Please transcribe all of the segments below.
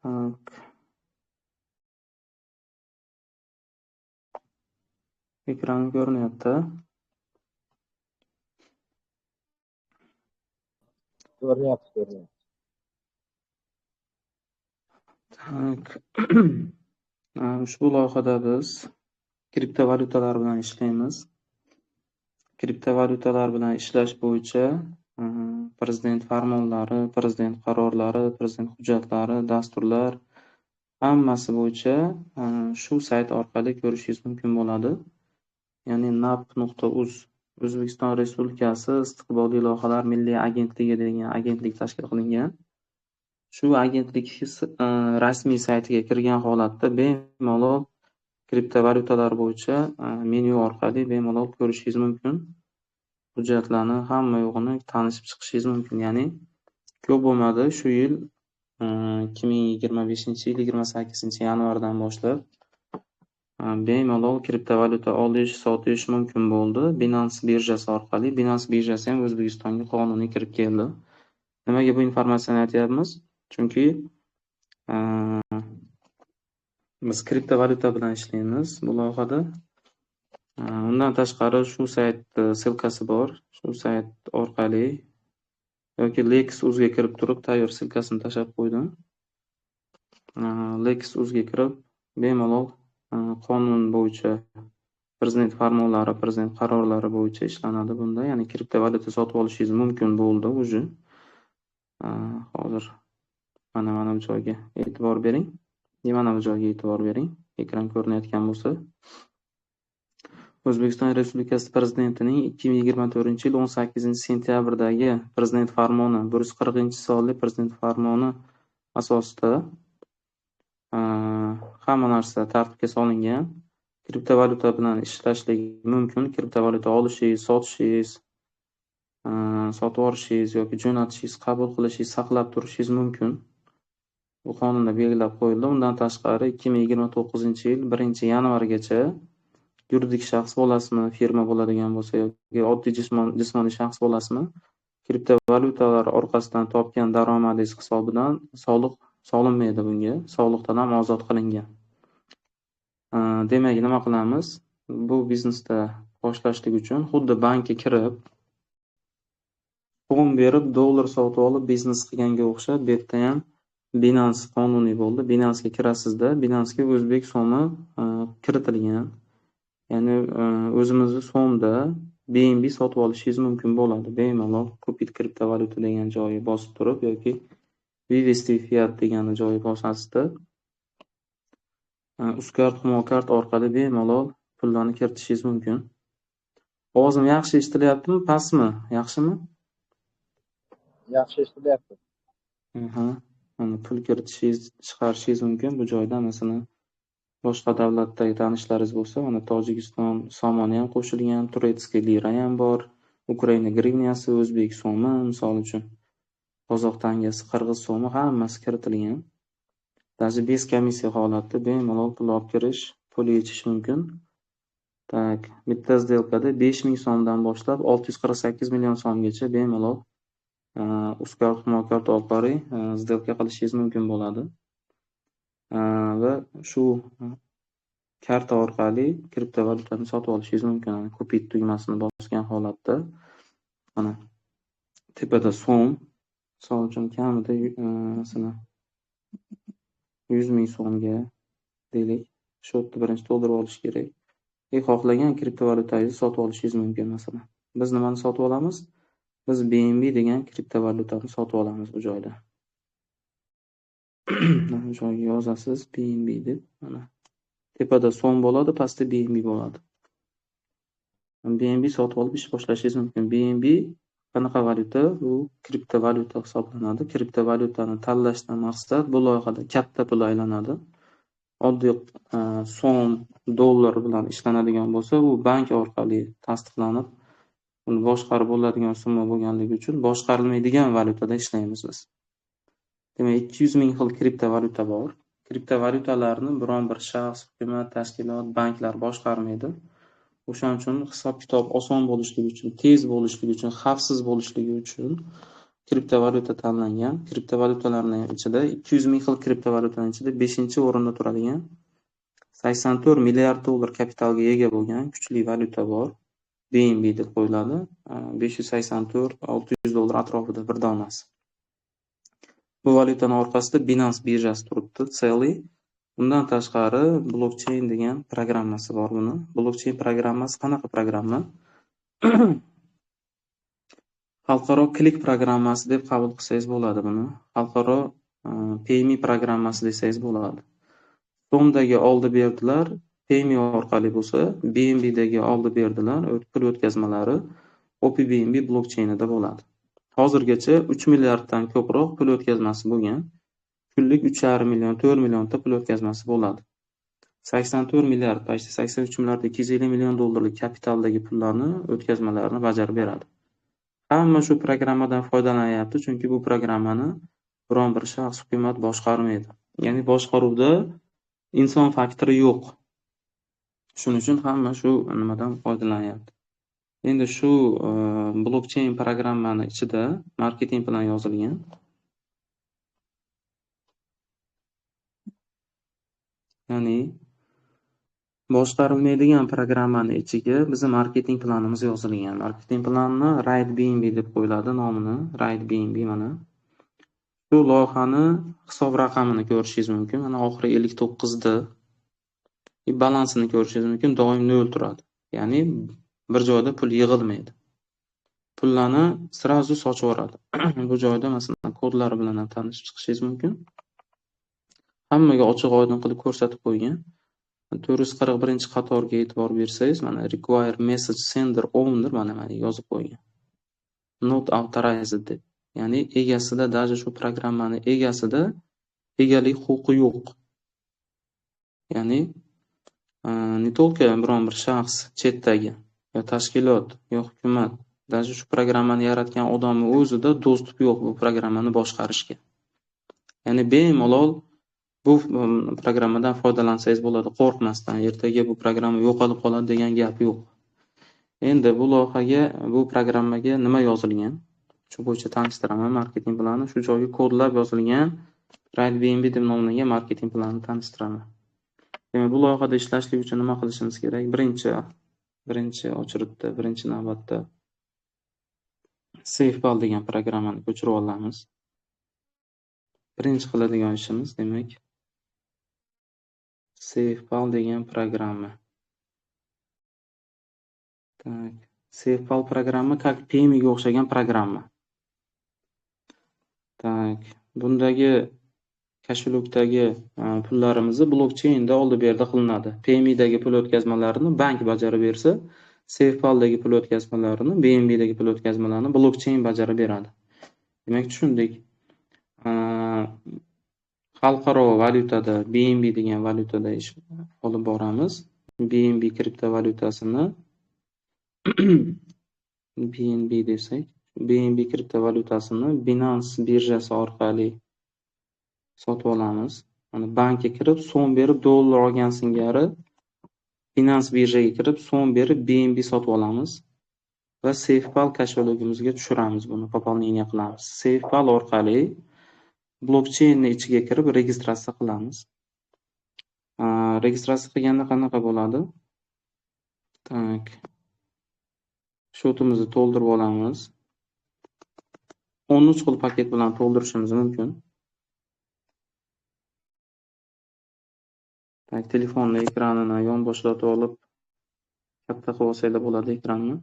Так. Ekran ko'rinyapti. Ko'rinyapti, ko'rinyapti. Так. Ushbu loyihada biz kriptovalyutalar bilan ishlaymiz. Kriptovalyutalar bilan ishlash bo'yicha prezident farmonlari, prezident qarorlari, prezident hujjatlari, dasturlar hammasi bo'yicha shu sayt orqali ko'rishingiz mumkin bo'ladi. Ya'ni nap.uz O'zbekiston Respublikasi Istiqbolli loyihalar milliy agentligi degan agentlik tashkil qilingan. Shu agentlik rasmiy saytiga kirgan holatda bemalol kriptovalyutalar bo'yicha menyu orqali bemalol ko'rishingiz mumkin. Hujjatlarni hamma yo'g'ini tanishib chiqishingiz mumkin. Ya'ni ko'p bo'lmadi, shu yil 2025-yil 28-yanvardan boshlab bemalol kriptovalyuta olish, sotish mumkin bo'ldi. Binance birjasi orqali. Binance birjasi ham O'zbekistonga qonuniy kirib keldi. Nimaga bu informatsiyani aytyapmiz? Chunki biz kriptovalyuta bilan ishlaymiz bu loyihada. Undan tashqari shu sayt ссылкасы bor. Shu sayt orqali yoki Lex.uzga kirib turib tayyor ссылкасini tashlab qo'ydim. Lex.uzga kirib bemalol qonun bo'yicha prezident farmonlari, prezident qarorlari bo'yicha ishlanadi bunda. Ya'ni kriptovalyuta sotib olishingiz mumkin bo'ldi уже. Hozir mana bu joyga e'tibor bering. Mana bu joyga e'tibor bering. Ekran ko'rinayotgan bo'lsa. O'zbekiston Respublikasi Prezidentining 2024-yil 18-sentyabrdagi Prezident farmoni 140-sonli Prezident farmoni asosida hamma narsa tartibga solingan. Kriptovalyuta bilan ishlashlik mumkin. Kriptovalyuta olishingiz, sotishingiz, sotib yuborishingiz yoki jo'natishingiz, qabul qilishingiz, saqlab turishingiz mumkin. Bu qonunda belgilab qo'yildi. Undan tashqari 2029-yil 1-yanvargacha yuridik shaxs bo'lasizmi, firma bo'ladigan bo'lsa yoki oddiy jismoniy shaxs bo'lasizmi, kriptovalyutalar orqasidan topgan daromadingiz hisobidan soliq solinmaydi bunga, soliqdan ham ozod qilingan. Demak, nima qilamiz? Bu biznesda boshlashlik uchun xuddi bankka kirib, so'm berib, dollar sotib olib biznes qilganga o'xshab, bu yerda ham Binance qonuniy bo'ldi. Binance'ga kirasizda, Binance'ga o'zbek so'mi kiritilgan. Ya'ni o'zimizni so'mda BNB sotib olishingiz mumkin bo'ladi. Bemalol Купить kriptovalyuta degan joyi bosib turib yoki Вывести fiat degan joyi bosasizda Uzcard, Humo-kart orqali bemalol pullarni kiritishingiz mumkin. Ovozim yaxshi eshitilyaptimi, pastmi? Yaxshimi? Yaxshi eshitilyapti. Mana pul kiritishingiz, chiqarishingiz mumkin bu joyda. Masalan, boshqa davlatdagi tanishlaringiz bo'lsa, mana Tojikiston somoni ham qo'shilgan, турецкий lira ham bor, Ukraina grivnyasi, o'zbek so'mi, misol uchun, qozoq tangasi, qirg'iz so'mi hammasi kiritilgan. Даже без komissiya holatda bemalol pul olib kirish, pul yechish mumkin. Так, bitta сделка da 5000 so'mdan boshlab 648 million so'mgacha bemalol Uzcard, Humo-kart orqali сделка qilishingiz mumkin bo'ladi. Va shu karta orqali kriptovalyutani sotib olishingiz mumkin. Купить tugmasini bosgan holatda mana tepada so'm, misol uchun kamida masalan 100 ming so'mga deylik, счёт ni birinchi to'ldirib olish kerak. Xohlagan kriptovalyutangizni sotib olishingiz mumkin masalan. Biz nimani sotib olamiz? Biz BNB degan kriptovalyutani sotib olamiz bu joyda. Mana bu joyga yozasiz BNB deb, mana tepada so'm bo'ladi, pastda BNB bo'ladi. BNB sotib olib ish boshlashingiz mumkin. BNB qanaqa valyuta? Bu kriptovalyuta hisoblanadi. Kriptovalyutani tanlashdan maqsad bu loyihada katta pul aylanadi. Oddiy so'm, dollar bilan ishlanadigan bo'lsa, u bank orqali tasdiqlanib, uni boshqarib bo'ladigan summa bo'lganligi uchun boshqarilmaydigan valyutada ishlaymiz biz. Demak, 200 ming xil kriptovalyuta bor. Kriptovalyutalarni biron bir shaxs, hukumat, tashkilot, banklar boshqarmaydi. O'shaning uchun hisob-kitob oson bo'lishligi uchun, tez bo'lishligi uchun, xavfsiz bo'lishligi uchun Kriptovalyuta tanlangan. Kriptovalyutalarning ichida 200 ming xil kriptovalyutaning ichida 5-o'rinda turadigan 84 milliard dollar kapitalga ega bo'lgan kuchli valyuta bor. BNB deb qo'yiladi. 584-600 dollar atrofida bir donasi. Bu valyutaning orqasida Binance birjasi turibdi, Celi. Undan tashqari blockchain degan programmasi bor buni. Blockchain programmasi qanaqa programma? Xalqaro klik programmasi deb qabul qilsangiz bo'ladi buni. Xalqaro Payme programmasi desangiz bo'ladi. So'mdagi oldi berdilar Payme orqali bo'lsa, BNBdagi oldi berdilar pul o'tkazmalari OPBNB blokcheynida bo'ladi. Hozirgacha 3 milliarddan ko'proq pul o'tkazmasi bo'lgan. Kunlik 3,5 million, 4 millionta pul o'tkazmasi bo'ladi. 84 milliard, почти 83 milliard 250 million dollarlik kapitaldagi pullarni o'tkazmalarni bajarib beradi. Hamma shu programmadan foydalanyapti, chunki bu programmani biron bir shaxs, hukumat boshqarmaydi. Ya'ni boshqaruvda inson faktori yo'q. Shuning uchun hamma shu nimadan foydalanyapti. Endi shu blokcheyn programmani ichida marketing plan yozilgan. Ya'ni boshqarilmaydigan programmani ichiga bizning marketing planimiz yozilgan. Marketing planni Ride BNB deb qo'yiladi nomini. Ride BNB mana. Shu loyihani hisob raqamini ko'rishingiz mumkin. Mana oxiri 59 da balansini ko'rishingiz mumkin. Doim 0 turadi. Ya'ni bir joyda pul yig'ilmaydi. Pullarni srazu sochib yuboradi. Bu joyda masalan kodlari bilan ham tanishib chiqishingiz mumkin. Hammaga ochiq oydin qilib ko'rsatib qo'ygan. 441-qatorga e'tibor bersangiz, mana require message sender owner mana yozib qo'ygan. Not authorized deb. Ya'ni egasida, даже shu programmani egasida egalik huquqi yo'q. Ya'ni не только biron bir shaxs chetdagi yo tashkilot yo hukumat, даже shu programmani yaratgan odamning o'zida доступ yo'q bu programmani boshqarishga. Ya'ni bemalol bu programmadan foydalansangiz bo'ladi, qo'rqmasdan. Ertaga bu programma yo'qolib qoladi degan gap yo'q. Endi bu loyihaga, bu programmaga nima yozilgan? Shu bo'yicha tanishtiraman marketing plani. Shu joyga kodlab yozilgan Ride BNB deb nomlangan marketing planini tanishtiraman. Demak, bu loyihada ishlashlik uchun nima qilishimiz kerak? Birinchi ochiritda, birinchi navbatda SafePal degan programmani ko'chirib olamiz. Birinchi qiladigan ishimiz, demak, SafePal degan programma. Tak, SafePal programma как Payme'ga o'xshagan programma. Tak, bundagi kошелekdagi pullarimizni blokcheynda oldi-berdi qilinadi. Payme'dagi pul o'tkazmalarini bank bajarib bersa, SafePal'dagi pul o'tkazmalarini, BNB'dagi pul o'tkazmalarini blokcheyn bajarib beradi. Demak, tushundik. Xalqaro valyutada BNB degan valyutada ish olib boramiz. BNB kriptovalyutasini BNB desak, BNB kriptovalyutasini Binance birjasi orqali sotib olamiz. Mana bankka kirib, so'm berib dollar olgan singari Binance birjaga kirib, so'm berib BNB sotib olamiz va SafePal kошелегimizga tushiramiz, buni пополнение qilamiz. SafePal orqali blokcheynni ichiga kirib registratsiya qilamiz. Registratsiya qilganda qanaqa bo'ladi? Tak. Shotimizni to'ldirib olamiz. 13 xil paket bilan to'ldirishimiz mumkin. Tak, telefonni ekranini yonboshlatib olib katta qilib olsanglar bo'ladi ekranni.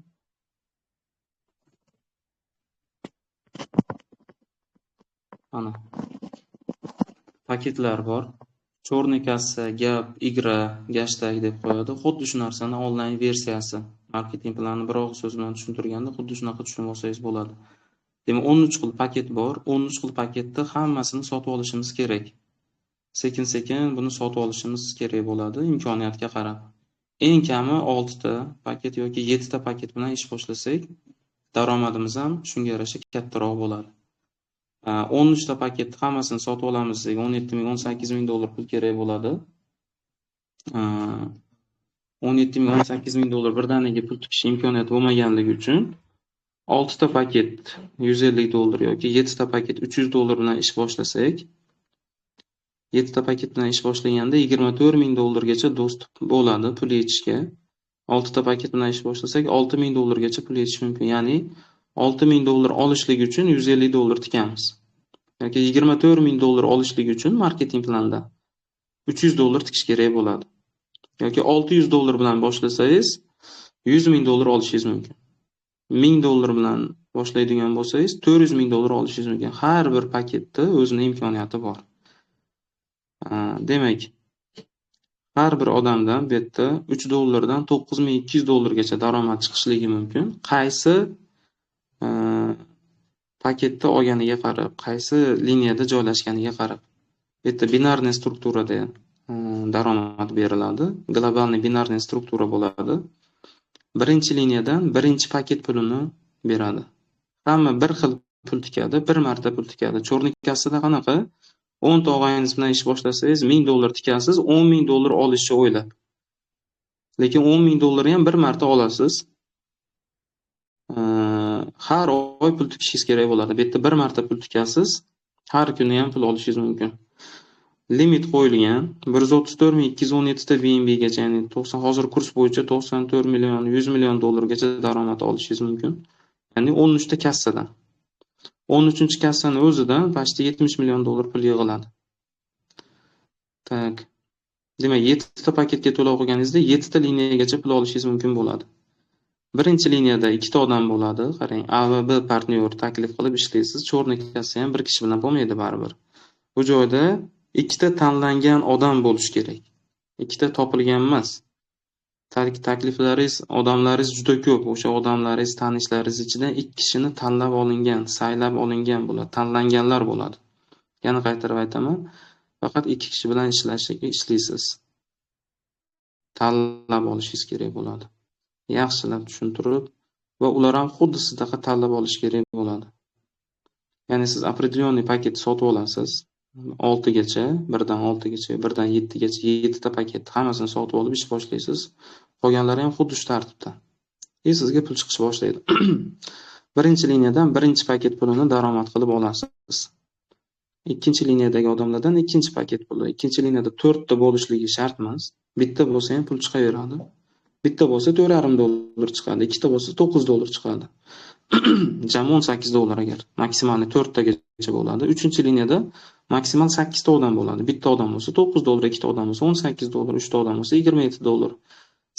Mana paketlar bor. Chorniy kassa, gap, igra, gashtag deb qo'yadi. Xuddi shu narsani onlayn versiyasi. Marketing planini bir og'iz so'z bilan tushuntirganda xuddi shunaqa tushunib olsangiz bo'ladi. Demak, 13 xil paket bor. 13 xil paketni hammasini sotib olishimiz kerak. Sekin-sekin buni sotib olishimiz kerak bo'ladi, imkoniyatga qarab. Eng kami 6 ta paket yoki 7 ta paket bilan ish boshlasak, daromadimiz ham shunga yarasha kattaroq bo'ladi. 13 ta paketni hammasini sotib olamiz desak, 17 ming, 18 ming dollar pul kerak bo'ladi. 17 ming, 18 ming dollar birdaniga pul tikish imkoniyati bo'lmaganligi uchun 6 ta paket 150 dollar yoki 7 ta paket 300 dollar bilan ish boshlasak, 7 ta paket bilan ish boshlaganda 24 ming dollargacha доступ bo'ladi pul yechishga. 6 ta paket bilan ish boshlasak, 6 ming dollargacha pul yechish mumkin. Ya'ni 6 ming dollar olishlik uchun 150 dollar tikamiz. Yoki 24 ming dollar olishlik uchun marketing planda 300 dollar tikish kerak bo'ladi. Yoki 600 dollar bilan boshlasangiz, 100 ming dollar olishingiz mumkin. 1000 dollar bilan boshlaydigan bo'lsangiz, 400 ming dollar olishingiz mumkin. Har bir paketda o'zini imkoniyati bor. Demak, har bir odamdan bu yerda 3 dollardan 9200 dollargacha daromad chiqishligi mumkin. Qaysi paketda olganiga qarab, qaysi liniyada joylashganiga qarab. Bu yerda бинарный strukturada daromad beriladi. Глобальный бинарный struktura bo'ladi. Birinchi liniyadan birinchi paket pulini beradi. Hamma bir xil pul tikadi, bir marta pul tikadi. Чёрный kassada qanaqa? 10 ta og'ayningiz bilan ish boshlasangiz, 1000 dollar tikasiz, 10 ming dollar olishni o'ylab. Lekin 10 ming dollarni ham bir marta olasiz. Har oy pul tikishingiz kerak bo'ladi. Bu yerda bir marta pul tikasiz, har kuni ham pul olishingiz mumkin. Limit qo'yilgan 134 217 ta BNB gacha, ya'ni 90, hozir kurs bo'yicha 94 million, 100 million dollargacha daromad olishingiz mumkin. Ya'ni 13 ta kassadan. 13 kassani o'zidan почти 70 million dollar pul yig'iladi. Так. Demak, 7 ta paketga to'lov qilganingizda 7 ta liniyagacha pul olishingiz mumkin bo'ladi. Birinchi liniyada ikkita odam bo'ladi. Qarang, A va B партнёр taklif qilib ishlaysiz. Чёрный kassa ham bir kishi bilan bo'lmaydi baribir. Bu joyda ikkita tanlangan odam bo'lishi kerak. Ikkita topilgan emas. Takliflaringiz, odamlaringiz juda ko'p. O'sha odamlaringiz, tanishlaringiz ichidan ikki kishini tanlab olingan, saylab olingan bo'ladi, tanlanganlar bo'ladi. Yana qaytarib aytaman, faqat ikki kishi bilan ishlaysiz. Tanlab olishingiz kerak bo'ladi. Yaxshilab tushuntirib va ular ham xuddi sizdaqa tanlab olish kerak bo'ladi. Ya'ni siz определенный paket sotib olasiz. Oltigacha, birdan oltigacha, birdan yettigacha, yettita paket hammasini sotib olib ish boshlaysiz. Qolganlari ham xuddi shu tartibda. И sizga pul chiqish boshlaydi. Birinchi liniyadan birinchi paket pulini daromad qilib olasiz. Ikkinchi liniyadagi odamlardan ikkinchi paket puli. Ikkinchi liniyada to'rtta bo'lishligi shart emas. Bitta bo'lsa ham pul chiqaveradi. Bitta bo'lsa 4,5 dollar chiqadi, ikkita bo'lsa 9 dollar chiqadi. Jami 18 dollar agar maksimalniy to'rttagacha bo'ladi. Uchinchi liniyada maksimal sakkizta odam bo'ladi. Bitta odam bo'lsa 9 dollar, ikkita odam bo'lsa 18 dollar, uchta odam bo'lsa 27 dollar.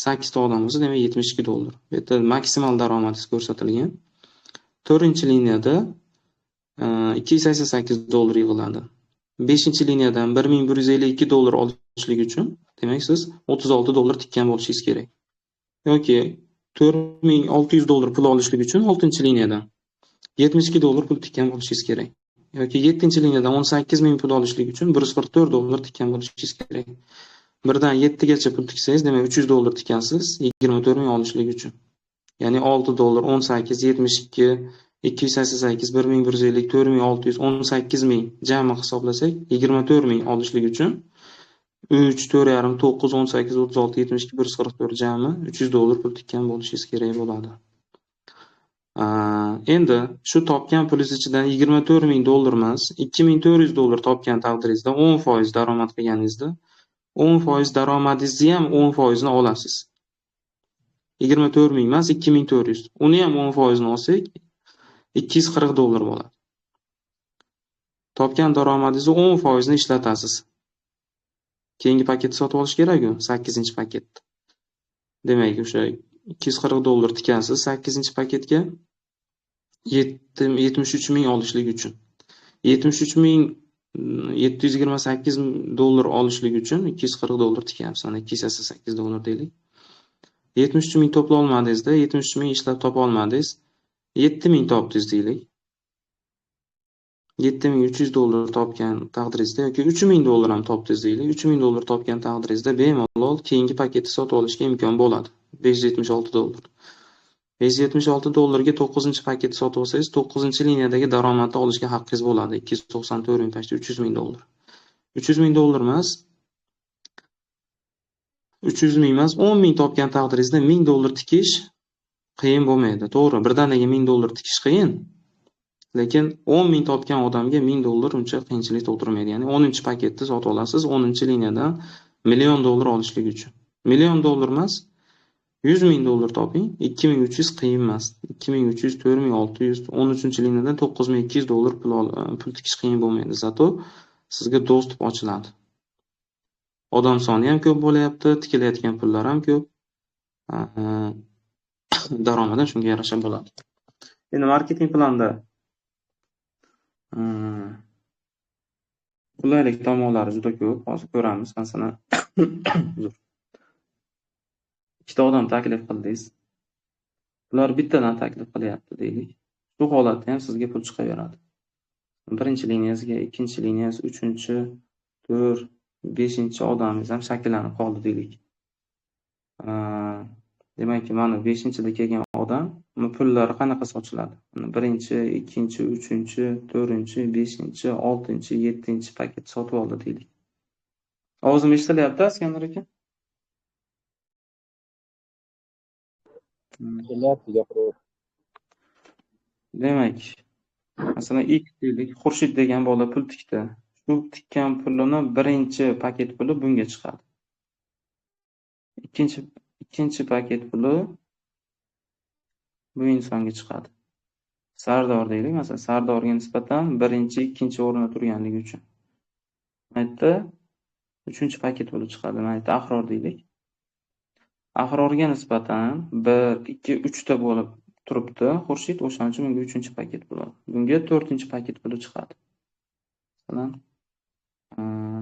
Sakkizta odam bo'lsa, demak, 72 dollar. Bu yerda maksimal daromadingiz ko'rsatilgan. To'rtinchi liniyada 288 dollar yig'iladi. Beshinchi liniyadan 1152 dollar olishlik uchun, demak, siz 36 dollar tikkan bo'lishingiz kerak. Yoki 4600 dollar pul olishlik uchun oltinchi liniyadan 72 dollar pul tikkan bo'lishingiz kerak. Yoki yettinchi liniyadan 18 000 pul olishlik uchun 144 dollar tikkan bo'lishingiz kerak. Birdan yettigacha pul tiksangiz, demak, 300 dollar tikkansiz 24 000 olishlik uchun. Ya'ni 6 dollar, 18, 72, 288, 1150, 4600, 18 000, jami hisoblasak, 24 000 olishlik uchun 3, 4,5, 9, 18, 36, 72, 144, jami 300 dollar pul tikkan bo'lishingiz kerak bo'ladi. Endi shu topgan pulingiz ichidan 24 ming dollar emas, 2400 dollar topgan taqdiringizda 10% daromad qilganingizda 10% daromadingizni ham 10%ni olasiz. 24 ming emas, 2400. Uni ham 10%ni olsak, 240 dollar bo'ladi. Topgan daromadingizni 10%ni ishlatasiz. Keyingi paketni sotib olish kerak-ku, 8-paketni. Demak, o'sha 240 dollar tikasiz 8-paketga 73 ming olishlik uchun. 73 728 dollar olishlik uchun 240 dollar tikyapsiz. Mana 288 dollar deylik. 73 ming to'pla olmadingizda, 73 ming ishlab topa olmadingiz. 7 ming topdingiz deylik. 7300 dollar topgan taqdiringizda yoki 3000 dollar ham topdingiz deylik. 3000 dollar topgan taqdiringizda bemalol keyingi paketni sotib olishga imkon bo'ladi. 576 dollar. 576 dollarga 9-paketni sotib olsangiz, 9-liniyadagi daromadni olishga haqqingiz bo'ladi. 294 ming, почти 300 ming dollar. 300 ming dollar emas, 300 ming emas, 10 ming topgan taqdiringizda 1000 dollar tikish Qiyin bo'lmaydi. To'g'ri, birdaniga 1000 dollar tikish qiyin. Lekin 10 ming topgan odamga 1000 dollar uncha qiyinchilik tug'dirmaydi. Ya'ni 10-paketni sotib olasiz, 10-liniyadan million dollar olishlik uchun. Million dollar emas, 100 ming dollar toping, 2300 qiyin emas. 2300, 4600, 13-liniyadan 9200 dollar pul tikish qiyin bo'lmaydi. Zato sizga доступ ochiladi. Odam soni ham ko'p bo'lyapti, tikilayotgan pullar ham ko'p. Daromad ham shunga yarasha bo'ladi. Endi marketing planda qulaylik tomonlari juda ko'p. Hozir ko'ramiz. Masalan, ikkita odam taklif qildingiz. Ular bittadan taklif qilyapti deylik. Shu holatda ham sizga pul chiqaveradi. Birinchi liniyasiga, ikkinchi liniyasi, uchinchi, 4, 5 odamingiz ham shakllanib qoldi deylik. Demakki, mana 5-da kelgan odam pullari qanaqa sochiladi? Birinchi, ikkinchi, uchinchi, to'rtinchi, beshinchi, oltinchi, yettinchi paket sotib oldi deylik. Ovozim eshitilyapti, Iskandar aka? Kelyapti, gapiravering. Demak, masalan, X deylik, Xurshid degan bola pul tikdi. Shu tikkan pulini birinchi paket puli bunga chiqadi. Ikkinchi paket puli bu insonga chiqadi. Sardor deylik, masalan, Sardorga nisbatan birinchi, ikkinchi o'rinda turganligi uchun. Mana yerda uchinchi paket puli chiqadi. Mana yerda Ahror deylik. Ahrorga nisbatan 1, 2, 3 ta bo'lib turibdi Xurshid, o'shaning uchun bunga 3-chi paket bo'ladi. Bunga 4-chi paket puli chiqadi. Masalan,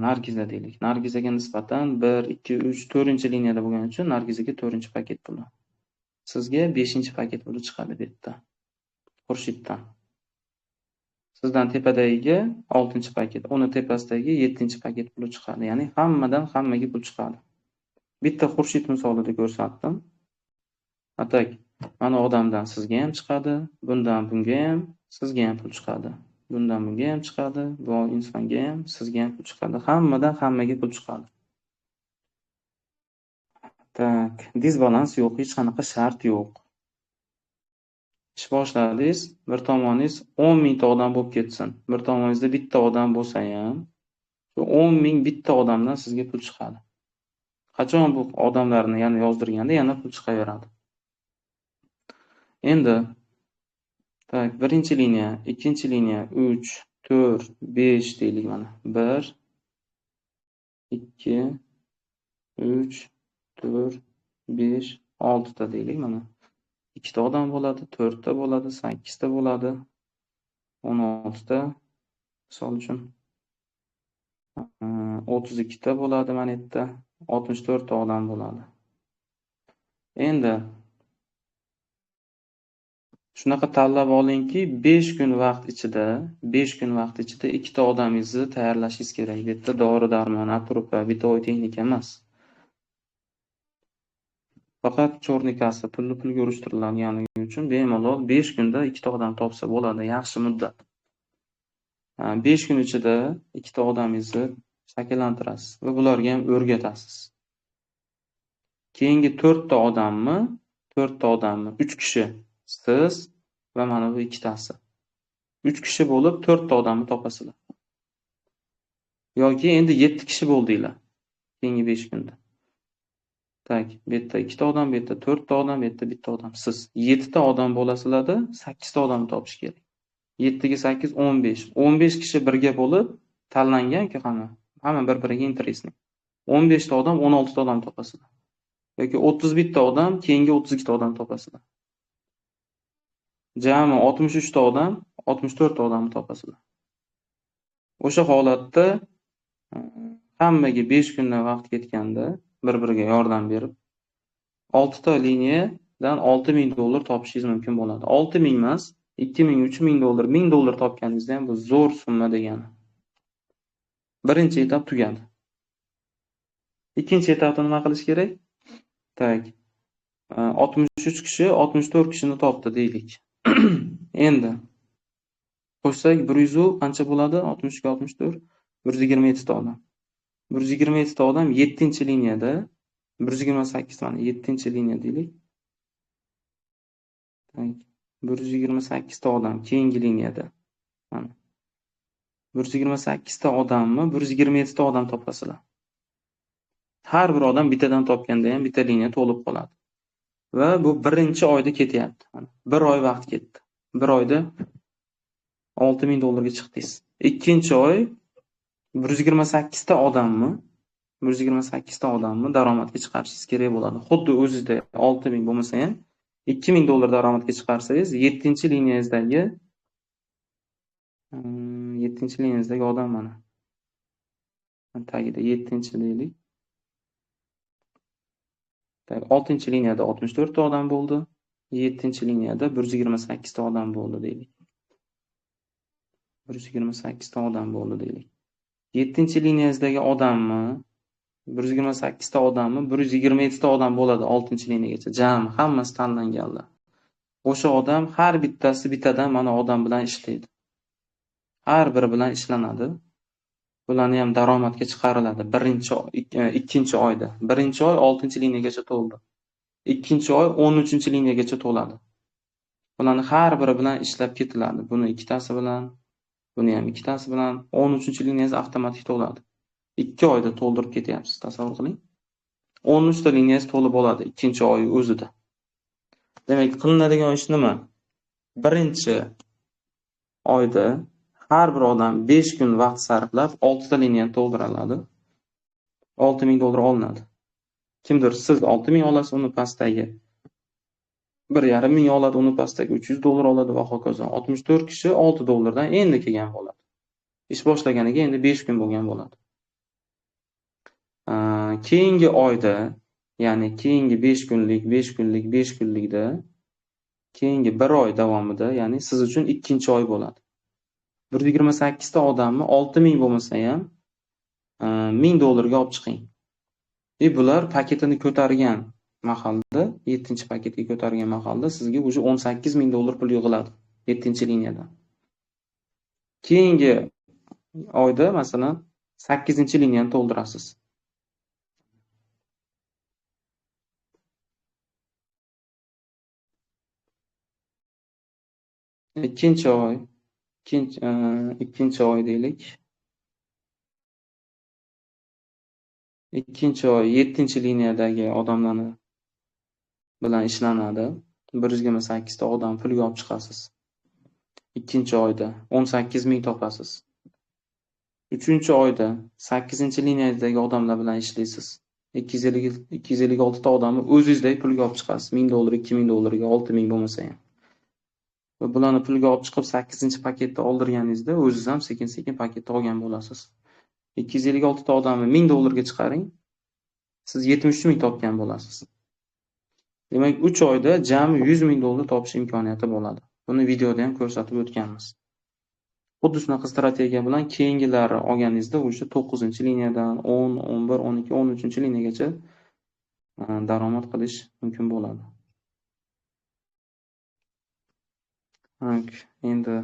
Nargiza deylik. Nargizaga nisbatan 1, 2, 3, 4-chi liniyada bo'lgani uchun Nargizaga 4-chi paket puli. Sizga 5-chi paket puli chiqadi bu yerda. Xurshiddan. Sizdan tepadagiga 6-chi paket, uni tepasidagi 7-chi paket puli chiqadi. Ya'ni hammadan hammaga pul chiqadi. Bitta Xurshid misolida ko'rsatdim. Atak, mana odamdan sizga ham chiqadi, bundan bunga ham, sizga ham pul chiqadi. Bundan bunga ham chiqadi, bu insonga ham, sizga ham pul chiqadi. Hammadan hammaga pul chiqadi. Tak, disbalans yo'q, hech qanaqa shart yo'q. Ish boshladingiz, bir tomoningiz 10 mingta odam bo'lib ketsin. Bir tomoningizda bitta odam bo'lsa ham, shu 10 ming bitta odamdan sizga pul chiqadi. Qachon bu odamlarni yana yozdirganda yana pul chiqaveradi. Endi tak, birinchi liniya, ikkinchi liniya, 3, 4, 5 deylik mana. 1, 2, 3, 4, 5, 6 ta deylik mana. 2 ta odam bo'ladi, 4 ta bo'ladi, 8 ta bo'ladi, 16 ta, misol uchun 32 ta bo'ladi mana yerda, 64 ta odam bo'ladi. Endi shunaqa tanlab olingki, 5 kun vaqt ichida, 5 kun vaqt ichida ikkita odamingizni tayyorlashingiz kerak. Bu yerda dori-darmon, atrupa, bitoy texnika emas. Faqat chorni kassa pulni pulga urushtirilganligi uchun bemalol 5 kunda ikkita odam topsa bo'ladi, yaxshi muddat. 5 kun ichida ikkita odamingizni shakllantirasiz va bularga ham o'rgatasiz. Keyingi 4 ta odamni, 4 ta odamni 3 kishi siz va mana bu ikkitasi. 3 kishi bo'lib 4 ta odamni topasizlar. Yoki endi 7 kishi bo'ldinglar keyingi 5 kunda. Tak, bu yerda 2 ta odam, bu yerda 4 ta odam, bu yerda 1 ta odam. Siz 7 ta odam bo'lasizlarda, 8 ta odamni topish kerak. 7 ga 8 15. 15 kishi birga bo'lib tanlangan-ku hamma. Hamma bir-biriga interesli. 15 ta odam 16 ta odam topasizlar. Yoki 31 ta odam keyingi 32 ta odam topasizlar. Jami 63 ta odam 64 ta odamni topasizlar. O'sha holatda hammaga 5 kundan vaqt ketganda bir-biriga yordam berib 6 ta liniyadan 6000 dollar topishingiz mumkin bo'ladi. 6000 emas, 2000, 3000 dollar, 1000 dollar topganingizda ham bu zo'r summa degani. Birinchi etap tugadi. Ikkinchi etapda nima qilish kerak? Tak. 63 kishi 64 kishini topdi deylik. Endi qo'shsak 100 qancha bo'ladi? 63 ga 64 127 ta odam. 127 ta odam 7-liniyada 128 mana 7-liniya deylik. 128 ta odam keyingi liniyada. Mana. 128 ta odamni 127 ta odam topasizlar. Har bir odam bittadan topganda ham bitta liniya to'lib qoladi. Va bu birinchi oyda ketyapti. Mana bir oy vaqt ketdi. Bir oyda 6000 dollarga chiqdingiz. Ikkinchi oy 128 ta odamni 128 ta odamni daromadga chiqarishingiz kerak bo'ladi. Xuddi o'zizda 6000 bo'lmasa ham 2000 dollar daromadga chiqarsangiz, 7-liniyangizdagi 7-liniyangizdagi odam mana. Tagida 7-chi deylik. 6-liniyada 64 ta odam bo'ldi. 7-liniyada 128 ta odam bo'ldi deylik. 128 ta odam bo'ldi deylik. 7-liniyangizdagi odamni 128 ta odamni 127 ta odam bo'ladi 6-liniyagacha. Jami hammasi tanlanganlar. O'sha odam har bittasi bittadan mana odam bilan ishlaydi. Har biri bilan ishlanadi. Bularni ham daromadga chiqariladi birinchi, ikkinchi oyda. Birinchi oy 6-liniyagacha to'ldi. Ikkinchi oy 13-liniyagacha to'ladi. Bularni har biri bilan ishlab ketiladi. Buni ikkitasi bilan, buni ham ikkitasi bilan 13-liniyangiz avtomatik to'ladi. 2 oyda to'ldirib ketyapsiz, tasavvur qiling. 13 ta liniyangiz to'lib bo'ladi ikkinchi oy o'zida. Demak, qilinadigan ish nima? Birinchi oyda har bir odam 5 kun vaqt sarflab 6 ta liniyani to'ldiradi. 6000 dollar olinadi. Kimdir siz 6000 olasiz, uni pastdagi 1,5 ming oladi, uni pastdagi 300 dollar oladi va hokazo. 64 kishi 6 dollardan endi kelgan bo'ladi. Ish boshlaganiga endi 5 kun bo'lgan bo'ladi. Keyingi oyda, ya'ni keyingi 5 kunlik, 5 kunlik, 5 kunlikda keyingi 1 oy davomida, ya'ni siz uchun ikkinchi oy bo'ladi. 128 ta odamni 6000 bo'lmasa ham 1000 dollarga olib chiqing. Bular paketini ko'targan mahalda, 7-paketga ko'targan mahalda sizga уже 18000 dollar pul yig'iladi 7-liniyadan. Keyingi oyda masalan 8-liniyani to'ldirasiz. Ikkinchi oy, ikkinchi oy deylik. Ikkinchi oy 7-liniyadagi odamlarni bilan ishlanadi. 128 ta odam pulga olib chiqasiz. Ikkinchi oyda 18000 topasiz. Uchinchi oyda 8-liniyadagi odamlar bilan ishlaysiz. 256 ta odamni o'zingizdek pulga olib chiqasiz. 1000 dollar, 2000 dollarga, 6000 bo'lmasa ham. Va bularni pulga olib chiqib 8-paketda oldirganingizda o'zingiz ham sekin-sekin paketda olgan bo'lasiz. 256 ta odamni 1000 dollarga chiqaring, siz 73 ming topgan bo'lasiz. Demak, 3 oyda jami 100 ming dollar topish imkoniyati bo'ladi. Buni videoda ham ko'rsatib o'tganmiz. Xuddi shunaqa strategiya bilan keyingilari olganingizda o'sha 9-liniyadan 10, 11, 12, 13-liniyagacha daromad qilish mumkin bo'ladi. Endi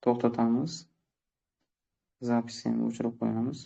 to'xtatamiz. Zapisni ham o'chirib qo'yamiz.